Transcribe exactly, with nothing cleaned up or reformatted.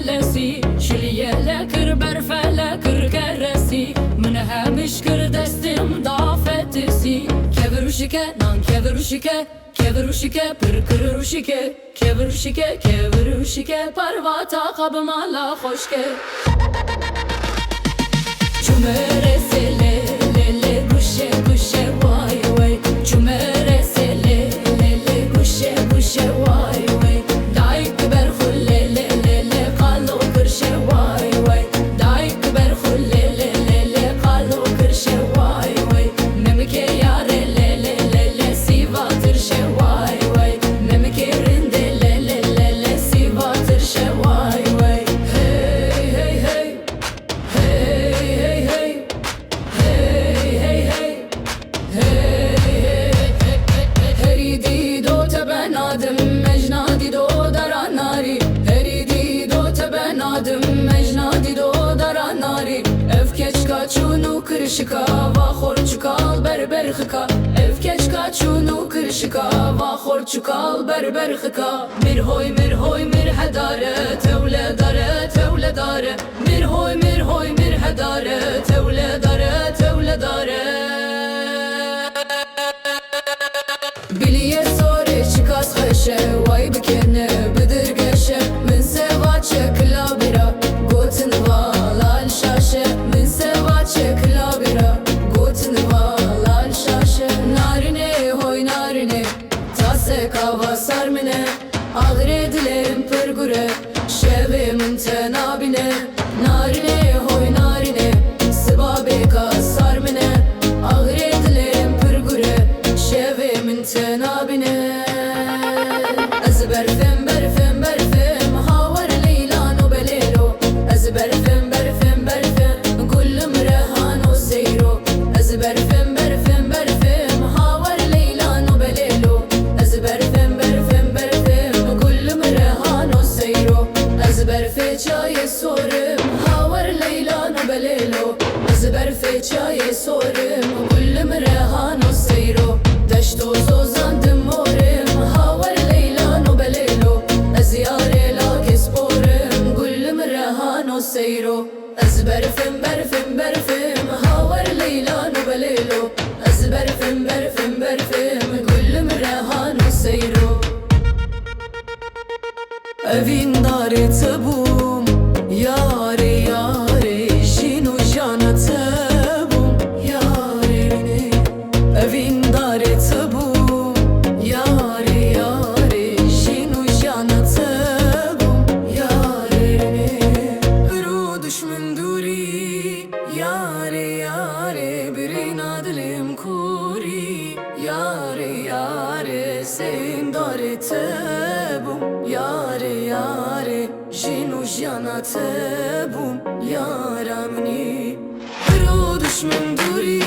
Lesî, şilîye le kir, berfe le kir keresî. Min hemiş kir destim da fetisî. Kevir û şike, nan kevir û şike. Kevir û şike, pir kir û şike. Kevir û şike, kevir û şike. Parvata xwe bi mala xweşke. Çumere sele, le, le, guşe, guşe, way, way. Çumere sele, le, le, guşe, guşe, way, way. Dayik ber xwe le, le, le, le, qalo kirşe, way, way. Dayik ber xwe le, le, le, le, qalo kirşe, way, way. Memike yare le, le, le, le, sîva tirşe, way, way. Memike rinde le, le, le, le, sîva tirşe, way, way. Hey, hey, hey. Hey, hey, hey. Hey, hey, hey. Hey, hey, hey, hey, hey. Herî dîdo te benadim, mejna dîdo dara narî. Herî dîdo te benadim, mejna dîdo dara narî. Ev keçka çûn û kirişika, va xor çikal ber berxika. Ev keçka çûn û kirişika, va xor çikal ber berxika. Mir hoy, mir hoy, mir hedare, tewle dare, tewle dare. Mir hoy, mir hoy, mir hedare, tewle dare, tewle dare. Biliyê sorê şikas xweşe, way bikene bidirgeşe. Min seva çekila bira, gotin va lal şaşe. Min seva çekila bira, gotin va lal şaşe. Narine hoy narine, taseka va sar mine. Axirê dilê min pir gure, şevê min te nabîne. Narine hoy narine, siba bêka sar mine. Axirê dilê min pir gure, şevê min te nabîne. Ez berfim, berfim, berfim, hawer leylan û belêlo. Ez berfim, berfim, berfim, gulim rehano seyro. Ez berfim, berfim, berfim, hawer leylan û belêlo. Ez berfim, berfim, berfim, gulim rehano seyro. Ez berfê çayê sorim, hawer leylan û belêlo. Ez berfê çayê sorim, gulim rehano seyro. Deşto zozan dimorim, hawer leylan û belêlo. Ez yarê lakê sporim, gulim rehano seyro. Ez berfim, berfim, berfim, hawer leylan û belêlo. Ez berfim, berfim, berfim, gulim rehano seyro. Evîn darê te bûm, yarê, yarê, jîn û jana te bûm, yarê. Evîn darê te bûm, yarê, yarê, jîn û jana te bûm, yarê. Pir û duşmin dûrî, yarê, yarê, birîna dilê min kûrî, yarê, yarê, zêndarê te bûm, yarê, yarê, jîn û jiyana te bûm, yara min î. Pir û duşmin dûrî,